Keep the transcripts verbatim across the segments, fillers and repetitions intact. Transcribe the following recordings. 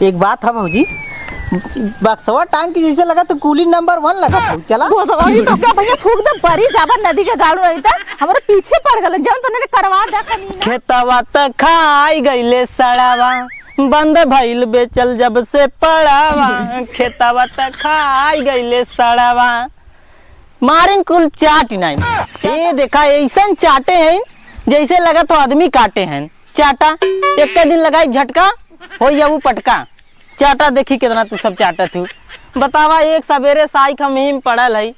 एक बात है भौजी, बक्सवा टांग के जैसे लगा तो कूली नंबर वन लगा था। चला। बोसवा जी तो क्या भैया फूक दे, बरी जाबा नदी के गाड़ू रही था, हमारे पीछे पड़ गलन, जौन तूने करवा दे कमीना। खेतवा त खाई गईले सड़ावा, बंद भइल बेचल जब से पड़ावा। खेतवा त खाई गईले सड़ावा, मारिन कुल चाट नाइन। ये देखा, ऐसन चाटे हैं जैसे लगत हो आदमी काटे हैं। चाटा, एक दिन लगाई झटका, हो जाऊ पटका। चाटा, देखी कितना तू सब चाटत हूँ। बतावा, एक सबेरे साइक हम यहीं पड़ल है,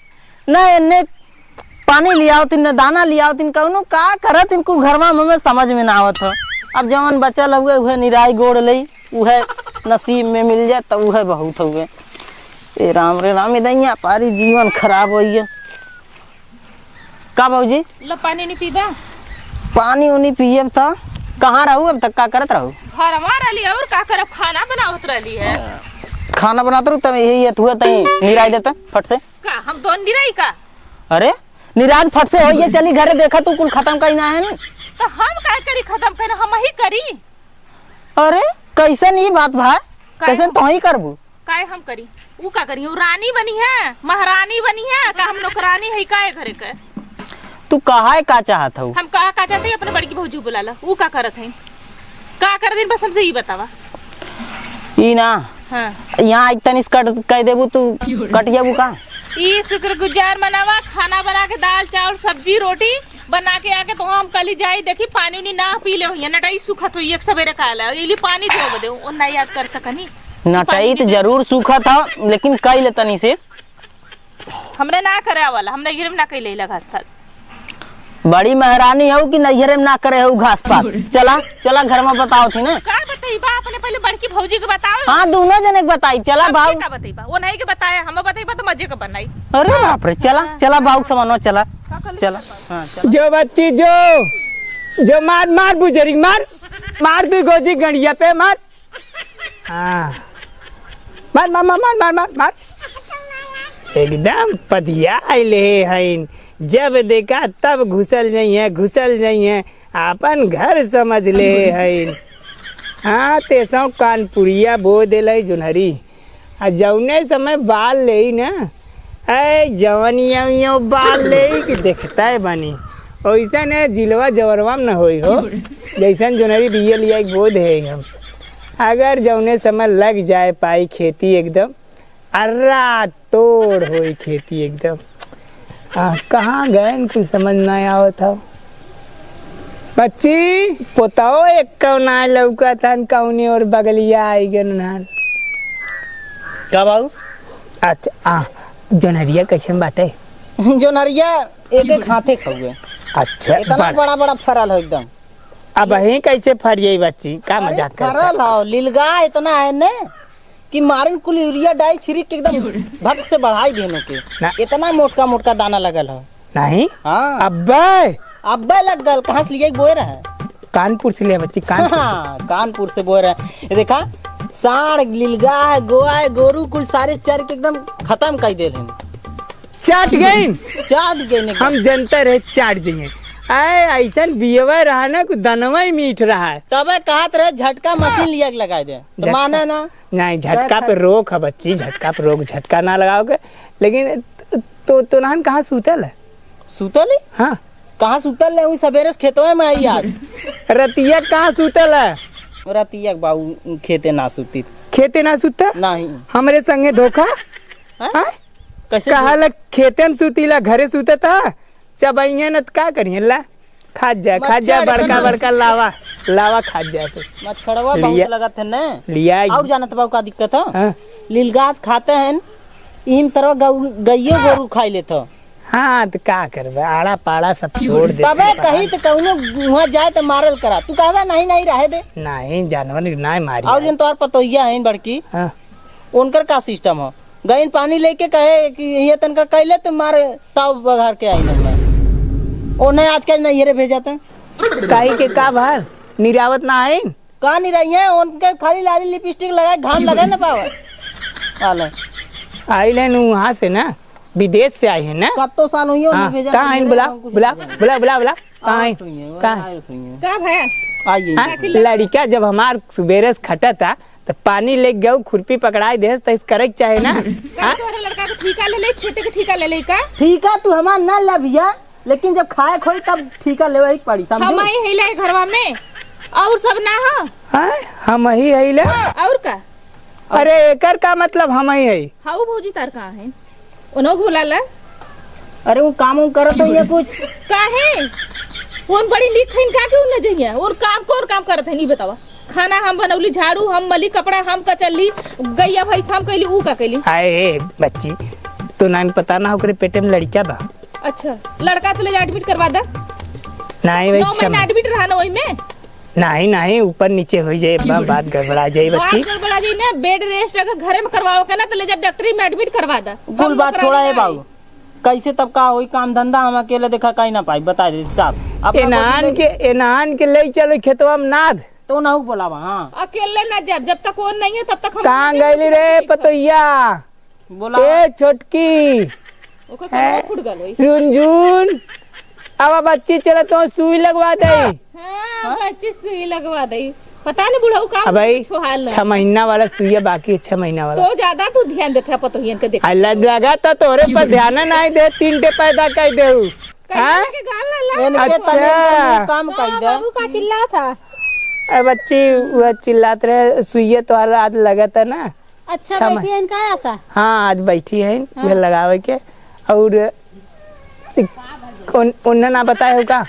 न एन्ने पानी लियावतिन, न दाना लियावतिन, कौनो का करतिन, कुल घरवा में हमें समझ में ना आवत हो। अब जवन बचल हुए, उहे निराई गोड़ लई, उहे नसीब में मिल जाए, तो उहे बहुत हुए। ए राम रे राम, ए दैया पारी, जीवन खराब होइए। का भौजी? लो, पानी नहीं पीबा? पानी उनी पियब त। कहाँ रहू अब तक, का करत रहू? घरवा रहली, और का करब, खाना बनावत रहली है। खाना बनात रहू, तब यही ये तुहे तई निराई देता फट से। का हम दोन निराई का? अरे, निराज फट से हो, ये चली घरे, देखा तू कुल खत्म कहीं ना है न। तो हम का करी खत्म, कहना हम ही करी। अरे, कैसन ई बात भा? काहे कैसन हम तोही करबू? काहे हम करी? ऊ का करी? ऊ रानी बनी है, महारानी बनी है, का हम नौकरानी है का ए घरे के? तू कहा है, का चाहत हऊ? हम कहा का चाहत हई, अपने बड़की भौजी बुला ला। ऊ का करत है? का कर दिन बस हमसे ई बतावा। ई ना। हाँ। यहाँ एक तनिस कट कह देबू, तू कट जाबू का? ई शुक्रगुजार मनावा, खाना बना के दाल, चावल, सब्जी, रोटी बना के आके तो हम कली जाई, देखी पानी उनी ना पी ले होइया, नटई सुखत होई, एक सबेरे का आला, इली पानी देव बदे, ओ ना याद कर सकनी। नटई पानी तो दे। जरूर सुखत ह, लेकिन कई ले तनी से। हमरे ना करे वाला, हम नैहरे में ना कैले ला घास पात। बड़ी महारानी हो कि नैहरे में ना करे हो घास पात। चला, चला घर में बताओ थी ना। का बताई बा, अपने पहले बड़की भौजी के बताओ। हाँ, दोनों जने के बताई। चला अब बाऊ। का बताई बा, वो नहीं के बताया, हम बताई बा तो मजे का बनाई। अरे बाप रे, चला, हाँ। चला बाऊ के समानवा, चला। का कर ले चला। हाँ, चला। जो बच्ची जो, जो मार, मार बुजरी, मार, मार दू गोजी गंडिया पे, मार। हाँ। मार, मार, मार। एकदम पधिया आइले हईन। जब देखा तब घुसल जइहें, घुसल जइहें। आपन घर समझ ले हईन। हाँ, तेसौ कानपुरिया बो देलई जोन्हरी। आ जौने समय बाल लेई ना, ऐ जवनिया उनिया बाल लेई कि देखता है बानी। ओइसन है जिलवा जवरवा में न होई हो। जैसन जोनरी बिया लिया एक बोध है हम। अगर जौने समय लग जाए पाई खेती एकदम, अर्रा तोड़ होई खेती एकदम। आ, कहाँ गए न कुछ समझ ना आवत हो। बच्ची, पोताओ एक कौन आए लौका था न कौने और बगलिया आई गन नान। का बाऊ? अच्छा, आ, जोनरिया कैसे बाटे? जोनरिया एक एक हाथे खाउए। अच्छा, इतना बड़- बड़ा बड़ा फरल हो एकदम। अब ही कैसे फरिये बच्ची? का अरे मजाक करत फरल है? हो, लिलगा इतना है ने कि मारिन कुल यूरिया डाई छिड़क के एकदम भक से बढ़ाई देने के। ना। इतना मोटका मोटका दाना लगल हो। नहीं। हाँ। अब्बे। अब्बे लग गल, कहाँ से लिए बोए रहे? कानपुर से ले बच्ची, कानपुर से। हाँ, कानपुर से बोए रहे। ये देखा, साढ़, लिलगा है, गोआ है, गोरू कुल सारे चर के एकदम खत्म कर दे हैं। चाट गइन। चाट गइन एकदम। हम जनता रहे चाट जइहें। आए, ऐसन बियवा रहा ना, कुछ दनवा ही मीठ रहा है। तबे कहत रहे झटका मशीन लिया के लगाए दे। तो झटका। माने ना। नहीं, झटका पे रोक है बच्ची, झटका पे रोक, झटका ना लगाओगे। लेकिन तो, तो नान कहाँ सूतल है? सूतल है? हाँ। कहाँ सूतल है? वही सबेरे से खेतवा में आई आज। रतिया कहाँ सूतल है? रतिया के बाबू खेते ना सूती। खेते ना सूता? नहीं। हमरे संगे धोखा? हैं? हाँ? कैसे कहा धो- लग खेते में सूतीला, घरे सूतता? चबइया न त का करिए ला? खात जाए, खात जाए, मच्छर बड़का खाना। बड़का लावा, लावा खात जाए तू। मच्छरवा बहुत लिया। लगत है न। लिया। और जानत बाबू का दिक्कत है? हाँ। लिलगात खाते हैं, इहिम सरवा गौ-, गइयो गोरू खाई लेत हो। हाँ, त का करबे, आड़ा पाड़ा सब छोड़ दे। तबे कही त कौनो वहाँ जाए त मारल करा। तू कहबे नहीं, नहीं, रहे दे। नहीं, जानवर नहीं मारी। और जन तोहर पतोहिया हैं बड़की, हाँ। उनकर का सिस्टम हो? गइन पानी लेके कहे कि ये तनका कैले त मारे ताव बघार के आई नहीं। ओने आजकल नहीं रे भेजा त। काई के का भार? निरावत ना आइन? का नहीं रही है, उनके खाली लाली लिपस्टिक लगाए, घाम लगे ना पावे। आले। आइल है नु वहाँ से ना, विदेश से आए हैं ना। कत्तो साल हुई हो, हाँ, नहीं भेजा, कहाँ नहीं आइन? बुला, भेजा, हमको बुला, भेजा। बुला, बुला, बुला। कहाँ आइन? आए हुई हैं, कहाँ? आए हुई हैं। का भैया? आइए। हाँ, काची लड़का जब हमार सुबेरे से खटा था, त पानी लेके गऊ, खुरपी पकड़ाई देस, त इस करे के चाहे ना। का हाँ? तोहरे लड़का के ठीका ले ले, खेते के ठीका ले ले का? ठीका तू हमार ना लभिया, लेकिन जब खाए खोई तब ठीका लेवे के पड़ी, समझू? हम ही है ले घरवा में, और सब ना हो। हाँ, हम ही है ले। और का? अरे, एकर का मतलब हम ही है? हाउ भौजी तार कहाँ है? उन्हों भुला ला। अरे, वो काम उम करत होइए कुछ। काहे? उन बड़ी नीक खइन का के उन न जइए? उन काम, कौन काम करत है, नहीं बतावा। खाना हम बनौली, झाड़ू हम मली, कपड़ा हम कचली, गैया भैंस हम कैली, ऊ का कैली? आए, ए, बच्ची, तो नान पता ना ओकरे पेटे में लड़का बा। अच्छा, लड़का तो ले जा admit करवा दा। नहीं भाई, नौ महीना admit रहा ना वही में। नहीं, नहीं, ऊपर नीचे हो जाए, बा-, बात गड़बड़ा जाए, बात बच्ची। गड़बड़ा जाए ना, bed rest अगर घरे में करवाओ के ना, तो ले जा डॉक्टरी में admit करवा दा। कुल हम बात लोग छोड़ा है करावे बाबू, कैसे तब का होई काम धंधा, हम अकेले देखा काई ना पाई, बता दे साहब। अपना एनान के, एनान के ले चलो खेतवा में नाद। तो ना बोलावा, हाँ। अकेले ना जब, जब तक वो नहीं है, तब तक हम कहाँ नहीं गईली रे पतोहिया? बोला। ए छोटकी। ओकर कनवा फूट गल होई। रुनझुन, अब बच्ची चला तो सुई लगवा दे। हाँ, बच्ची सुई लगवा दे। पता नहीं बुढ़ऊ का अब भाई, कुछ हाल ना। छह महीना वाला सुइया बाकी है, छह महीना वाला। तो ज्यादा तू ध्यान देत है पतोहियन के देख। अल्लाह लगा तो तोरे पर ध्यान नहीं दे, तीन टे पैदा कर दे। हाँ? इनके तनी अच्छा। अंदर मुंह काम कर हाँ, दे। बाबू का चिल्ला था। ए बच्ची, वह चिल्लात रहे, सुइया तोहरा आज लगत है ना? अच्छा, छह बैठी मह-, है इनका आशा? हाँ, आज बैठी है, हाँ। वह लगावे के। और उन-, उन्हें ना बताए हो का?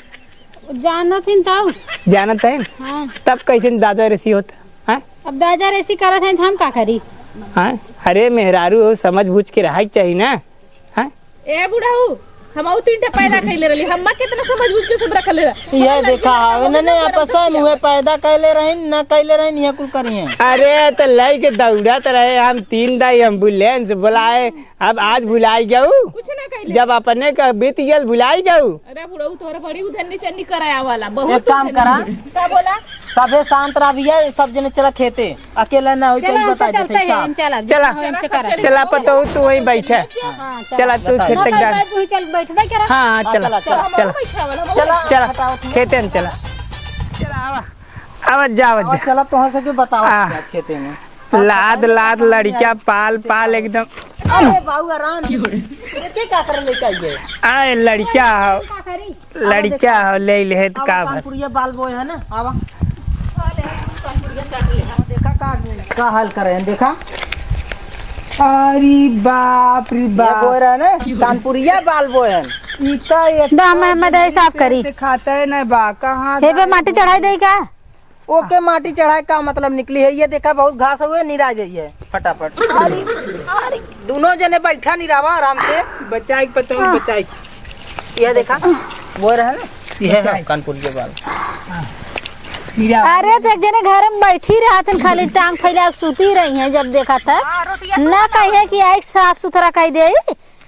जानत हिन तब। जानत है? हाँ। तब कैसे दादा रेसी होता? हाँ? अब दादा रेसी करत है, तो हम का करी? हाँ? अरे मेहरारू हो, समझ बूझ के रहा के चाहिए ना। हाँ? ए बुढ़ऊ, हमहू तीन ठे पैदा कइले रहली, हम्मा कितना समझ बूझ के सब रखले रह। ये देखा, हवे न, न, आपस में मुहे पैदा कइले रहिन, न कइले रहिन, ये कुल करिए। अरे, तो लई के दौड़त रहे, हम तीन दाई ambulance बुलाए, अब आज भुलाई गऊ? कुछ ना कइले। जब अपने का बीत गल, भुलाई गऊ? अरे बुढ़ऊ, तोहरा बड़ी उधन्नी चन्नी कराया वाला, बहुत एक काम उधन्नी। करा। का बोला? सभे शांत रह भैया, सब जने चला खेते, अकेला ना होई, चला, कोई हम बता तो देते चलते हैं, साहब। हम चला, चला, हाँ, हम चला, चला। चला, पतोहू, तू वहीं बैठे। हाँ, चला। चला, तू बताओ, खेते बताओ। जा। तू ही चल, बैठबे करा। हाँ, हाँ, हाँ, चला, चला, चला, चला। चला। चला, चला, चला। खेते में चला। चला, आवा, आवा, जा, आवा, आवा, जा। चला, तोहर से के बताओ आ। क्या खेते में। लाद, लाद, लड़किया पाल, पाल एकदम। अरे बाबू, आराम से। ये के का करे लेके आई है? आए, लड़किया हो। का करी? लड़किया हो, ले ले, तो आवा, का भर। कानपुरिया बाल बोए है ना, आवा। देखा का, का हाल करे हैं, देखा। अरे बाप रे ये बाप। बोए रहे ना, कानपुरिया बाल बोए हैं। ई तो एक दा, मैं, मैं दे साफ करी। खाता है ना बा, कहाँ हे पे जाए माटी वो? चढ़ाई दे का? ओके, माटी चढ़ाए का मतलब निकली है, ये देखा, बहुत घास हुए, निरा जाइए फटाफट। अरे, अरे। दोनों जने बैठा निरावा आराम से। बचाई के पता नहीं, हाँ। बचाई के। ये देखा, वो रहा ना, ये है बचाई। कानपुर के बाल। हाँ। निरावा। अरे, तो एक जने घर में बैठी रहत हैं, खाली टांग फैला के सूती रही हैं, जब देखा था। हाँ, रोटिया तो ना बनाओ। कहिए कि आई साफ सुथरा कह दे।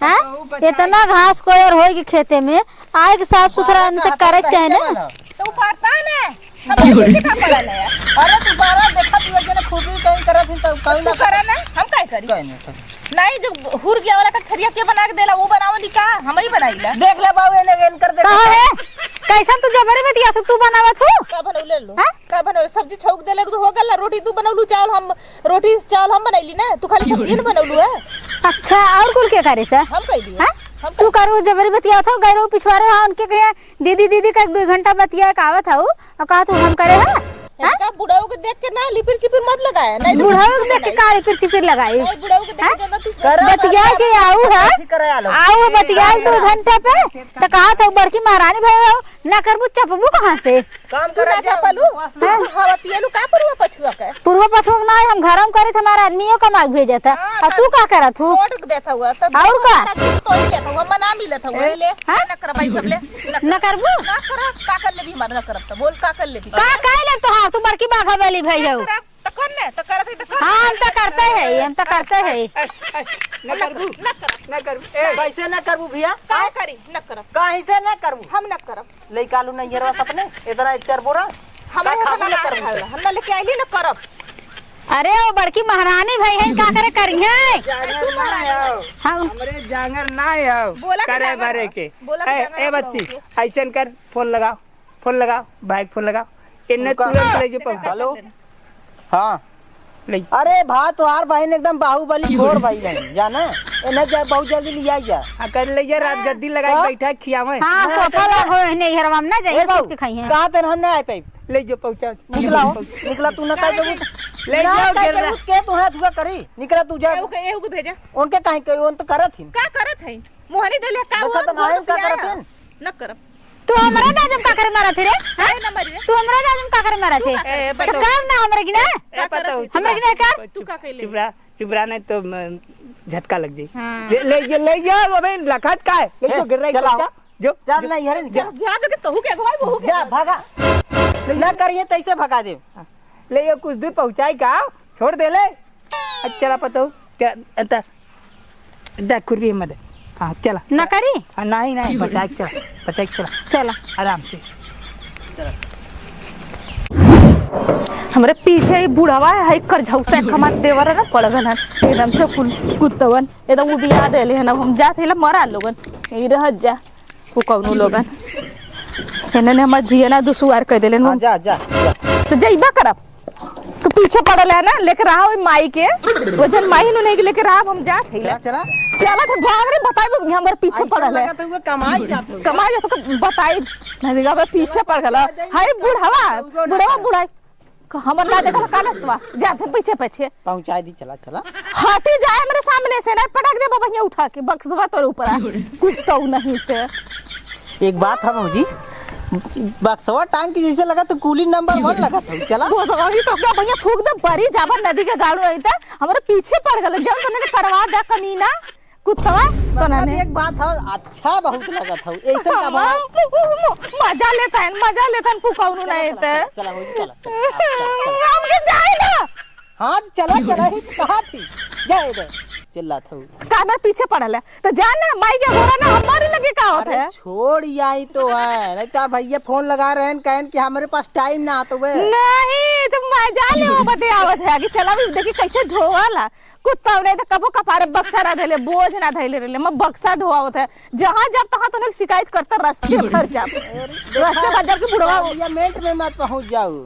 हाँ? बताओ, बताओ। इतना घास कोयर होई के खेते में, आए के साफ सुथरा बारह इनसे का करे के चाहे ना। तो उ पड़ता है ना, हम लोग के का पड़ा ना है। अरे तू बारह देखा, तू एक जने खूबी कहीं करत ही, तब कहीं तू ना करे ना, हम काहे करी? कहीं ना करी। नहीं, जब हुर गया वाला का थरिया के बना के देला, वो बनावली का? हम ही बनाईला। देख ले बाबू, एने इनकर देख। कहाँ है? कैसन तू जबरी बतिया, तू बनावत हो? का बनौले लो? हाँ? का बनौले? सब्जी छौंक देले, तू हो गल, रोटी तू बनौलू, चावल हम रोटी चावल हम बनैली ना, तू खाली सब्जी न बनौलू है। अच्छा, और कुल के करे से? हम कैली है। हाँ? हम तू करू जबरी बतियात हो, गैरो पिछवारे हाँ उनके कहे दीदी दीदी का एक दो घंटा बतिया के आवत हऊ, और कहा तू हम करे है? हाँ? इनका बुढ़ऊ के देख के ना लिपिर चिपिर मत लगाए, नहीं तो बुढ़ऊ के देख के का लिपिर चिपिर लगाई? नहीं, बुढ़ऊ के देख के हाँ? ज्यादा तू करा बतिया के आऊ है, अथी करे आलो। आऊ है बतिया के दो घंटा पे, तो कहा था बड़की महारानी भाई हो, ना करबू चपबू कहाँ से? काम तू करे ना के चपलू? बस हाँ। हवा पियलू का पुरुआ पछुआ के? पुरुआ पछुआ के ना, हम घर में करी, हमारा आदमियों कमा के भेजत है। हाँ, और तू का करत हूँ? वोट देत हुआ, तब और का? तू तो ही लेत हुआ, मना मिलत हुआ, ए? ले, हाँ? ना कर भाई, सब ले, ना कर। ना करबू? ना कर, का कर लेबी हमार, ना करब तो बोल, का कर लेबी? का, का ले तो हाँ, तू बड़की बाघा वाली भाई ना हो। करब, तो कर ने, तो करत है, तो कर। हाँ, हम तो करते हैं, हम तो करते हैं। ए, ए, ए, ना करबू? ना करब। ना करबू? ए, कैसे ना करबू भैया? का करी? ना करब। कैसे ना करबू? हम ना करब। लइका लू नैहरवा सपने, इतना एक चार बोरा। हमारे का यहाँ खाबू ना ना करबू? खाएला। हम ना लेके आइली ना करब। अरे, वो बड़की महारानी भाई है, का करे करी है? जांगर ना आओ। हम हमरे जांगर ना आओ। बोला के करे जांगर बरे हो। के। बोला के ए, जांगर ए हो बच्ची, के। ऐसन कर, फोन लगाओ, फोन लगाओ, भाई के फोन लगाओ। इन्ने उनका तुरंत ले जो पहुंचा। हेलो। हाँ। ले। अरे भा, तोहार बहिन एकदम बाहुबली घोर भाई है, जाना? इन्हें जा, बहुत जल्दी लिया जा। हाँ, कर ले जा, रात हाँ। गद्दी लगाई हाँ। बैठा खियावे। हाँ, हाँ, सोफा तो लाग हो, नहीं, हरवा में ना जाइए, ए बाबू, सूत के खाइए। कहा तेरे हम ना आए पाइब। ले जो पहुँचा। निकला हो, निकला तू ना कह देबू। ले ना जाओ, कह गिर देबू, रहा। के तू हाथ हुआ करी? निकला तू जा। एहू के, एहू के भेजा। उनके काहे के, उन तो करत ही। का करत है? मोहनी देले का देखा हुआ? तो मायन का करत है? न करब। तू हमरा जाजम का करे मारत है रे? हैं? अरे न मरी रे। तू हमरा जाजम का करे मारत है? तू का करे? ए, तो बताओ। काम ना हमरे की ना? ए, बताओ, हमरे की ना चुप, कर? चुप, तू का कैले? चुप रहा, चुप रहा, नहीं तो, म, झटका लग जाई। हाँ। ले, ले, ये ले जा, अबे लखत का है? ले ए, जो गिर रहा है, चलाओ। जा, जो, जा जो। ना, यार, जा। जा, जा, तहू के अगुवाई, बहू के जा, अगुवाई। भागा। ना करिए, तैसे भगा दे। हाँ। ले, ये कुछ दूर पहुँचाई का? छोड़ दे ले। अच्छा, चला पतऊ। क्या, अता, दा, खुरपी मत दे। हाँ, चला। ना करी? हाँ, नहीं, नहीं, बचाई के चला, बचाई के चला। चला। आराम से। हमरे पीछे ही बुढ़वा है, है करझौसा एक हमार देवर है ना, पड़ गन है। एकदम से कुल कुत्तवन, एकदम उबिया देले है ना, हम जात है ला मरा लोगन। यही रह जा। उ कौनो लोगन। इन्होंने हमार जियना दुसुआर कर देले। हाँ, जा, जा, जा। तो जइबा करब। तो पीछे पड़ल है ना, लेके रहा ओई माई के। वजन माई नु नहीं के लेके रहा, हम जात है। चला, चला। चला तो भाग रे, बताई बबुआ, हमारे पीछे ऐसा पड़ल है। लगा तो वो कमाई जात हो। कमाई जात हो, बताई। नहीं देखा, अब पीछे पड़ गला। हाय बुढ़वा, बुढ़वा, बुढ़ाई। क-, हमर ना देखल का नस्तवा? जात है पीछे पीछे। पहुँचाई दी, चला, चला। हटी जाए हमरे सामने से, नहीं पटक दे बबहिया उठा के, बक्सवा तोरे ऊपर आ। कुत्तऊ नहीं ते। एक बात है भौजी, बक्सवा टांग के जैसे लगा तो कूली नंबर वन लगा था, चला। वो तो अभी तो क्या भैया फूक दे, बरी जाबा नदी के गाड़ू रही था, हमरे पीछे पड़ गल, जब तूने करवा दा कमीना। कुत्तवा, तो मतलब ना ने। एक बात है, अच्छा बहुत लगत हौ। ऐसन का भाव? मजा लेता है, मजा लेता है, तू कौनो चला, नहीं चला, ते। चला, चला, हो, चला, चला, चला, चला। हमके जाए ना। हाँ, चला, चला, ही कहा थी। जाए दे, चिल्ला था। का मेरे पीछे पड़ल है? तो जा ना, माई के बोला ना, हमारे लगे का होत अरे है? छोड़, यही तो है। नहीं तो भैया फोन लगा रहे हैं, कहें कि हमारे पास टाइम ना, तो वे नहीं, तो मजा ले वो बतियावत है कि चला भी देखी कैसे ढोवाला। कुत्ता नहीं तो कबो कपारे बक्सा ना धैले, बोझ ना धैले रहले, मैं बक्सा ढोआवत है। जहाँ जाब तहाँ तो लोग शिकायत करता, रास्ते भर जाब। रास्ते भर जाब के बुढ़वा पार्लियामेंट में मत पहुँच जाओ।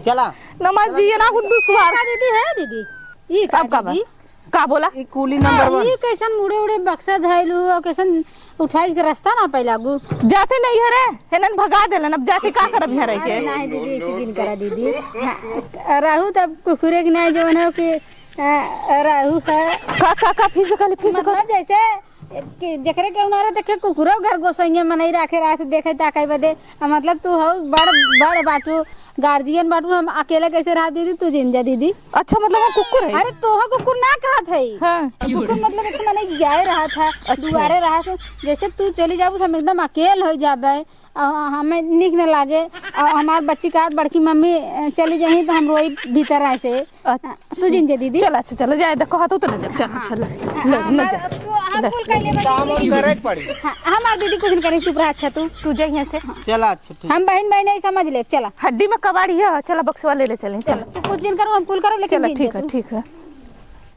चला। नमन जी, ये ना कुछ दुश्वार। का दीदी है दीदी? ई का अब का बा? दीदी? का बोला? ई कूली नंबर वन। ई कैसन मुड़े उड़े बक्सा धैलू और कैसन उठाई के रास्ता ना पाई लागू। जाते नहीं है रे, हेनन भगा देलन, अब जाके का करब यहाँ रह के? अरे नहीं दीदी, ऐसे जिन करा दीदी। हाँ, रहू तब कुकुरे के नहीं जवन हो कि, आ, रहू है। का, का, का, फिर से कहली, फिर से कहली। मतलब जैसे कि जेकरे के उनारे देखे कुकुरो घर गोसैया मनई राखे रात देखे ताकई बदे। आ, मतलब तू हो बड़, बड़ बाटू, गार्जियन बाटू, हम अकेले कैसे रहा दीदी, तू जिन जा दीदी। अच्छा, मतलब हम कुकुर है? अरे तोह कुकुर ना कहत है। हाँ। कुकुर मतलब एक माने गाय रहा था, अच्छा। दुआरे रहा था। जैसे तू चली जाबू तो हम एकदम अकेल हो जाबे, आ, हमें निक न लागे। आ, हमार बच्ची कहत बड़की मम्मी, अ, चली जाही तो हम रोई भीतर ऐसे। अच्छा। तू जिन जा दीदी। चल, अच्छा, चल, जाए दे, कहत हो तो न जा। चल, हाँ। चल, हाँ, ले, न हमार, जा। तू, हम ले। कुल कर लेबे काम दीदी। करे के पड़ी। हाँ, हमार दीदी कुछ न करे, चुप रहा। अच्छा तू। तू जा यहाँ से। चला, अच्छा, ठीक। हम बहन बहन ही समझ ले, चला। हड्डी में कबाड़ी है, चला बक्सवा ले ले चलें, चला। चला, तू कुछ जिन करो, हम कुल करो, लेकिन चला, जिन ठीक जा है, तू। ठीक है।